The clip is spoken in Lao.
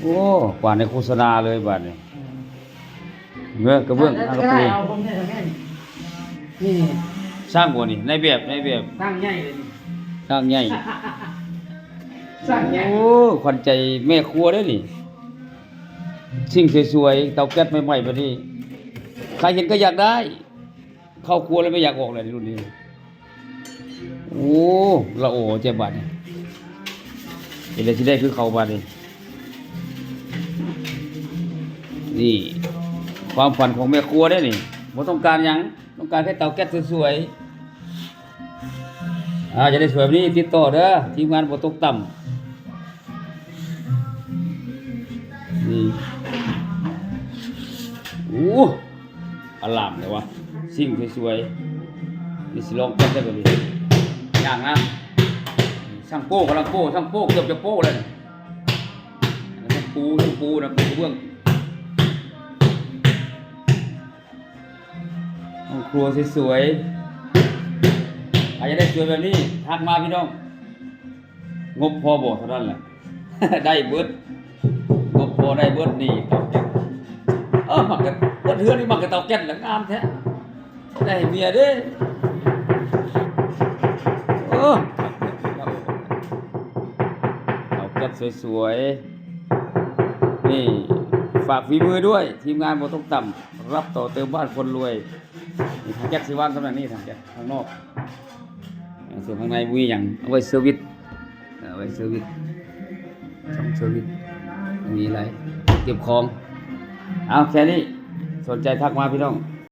ໂອ້ ກວາດໃນໂຄສະນາເລີຍບາດນີ້. ເອີ ກະເບື້ອງ ອັນນັ້ນກະປູ ນີ້ ຊ່າງບໍ່ນີ້? ນາຍແບບ ນາຍແບບ ຊ່າງໃຫຍ່ເລີຍນີ້ ຊ່າງໃຫຍ່ ຊ່າງໃຫຍ່. ໂອ້ ຂວັນໃຈແມ່ຄົວເດ້ນີ້ ຊິງສວຍໆ ເຕົາແກັສໃໝ່ໆ ບາດນີ້ ໃຜເຫັນກະຢາກໄດ້. ເຂົ້າຄົວແລ້ວບໍ່ຢາກອອກແລ້ວລຸ້ນນີ້. ໂອ້ ລະໂອແທ້ບາດນີ້ ເຮັດແລ້ວຊິໄດ້ຄືເຂົາບາດນີ້. ນີ້ຄວາມຝັນຂອງແມ່ຄົວເດ້ນີ້ ບໍ່ຕ້ອງການຫຍັງ ຕ້ອງການແຄ່ເຕົາແກັສສວຍໆ. ອາ ຢາກໄດ້ສວຍແບບນີ້ຕິດຕໍ່ເດີ ທີມງານບໍ່ຕົກຕ່ຳ. ນີ້ ໂອ້ ອະລາມແທ້ວະ ຊິງສວຍໆ. ນີ້ຊິລອງແກັສໄດ້ບໍ່ນີ້? ຍາກນະ ຊ່າງໂປ້ກຳລັງໂປ້ ຊ່າງໂປ້ເກືອບຈະໂປ້ແລ້ວນີ້. ຊ່າງປູ ຊ່າງປູນະ ປູກະເບື້ອງ. ຫ້ອງຄົວສວຍໆ ໃຜຢາກໄດ້ສວຍແບບນີ້ ທັກມາພີ່ນ້ອງ. ງົບພໍບໍ່ເທົ່ານັ້ນແຫຼະ ໄດ້ເບິດ ງົບພໍໄດ້ເບິດນີ້. ເອີ ມັກກະ ເບິດເຮືອນນີ້ມັກກະເຕົາແກັສແຫຼະ ງາມແທ້ ໄດ້ໃຫ້ເມຍເດ້. ເອີ ເຕົາແກັສສວຍໆ ນີ້ ຝາກຝີມືດ້ວຍ ທີມງານບໍ່ຕົກຕ່ຳ ຮັບຕໍ່ເຕີມບ້ານຄົນລວຍ. ນີ້ຖັງແກັສຊິວາງຕຳແໜ່ງນີ້ ຖັງແກັສທາງນອກ ສ່ວນຂ້າງໃນບໍ່ມີຫຍັງ ເອົາໄວ້ເຊີວິດ ເອົາໄວ້ເຊີວິດ ຊ່ອງເຊີວິດ ມີອະໄລເກັບຂອງ. ເອົາແຄ່ນີ້ ສົນໃຈທັກມາພີ່ນ້ອງ.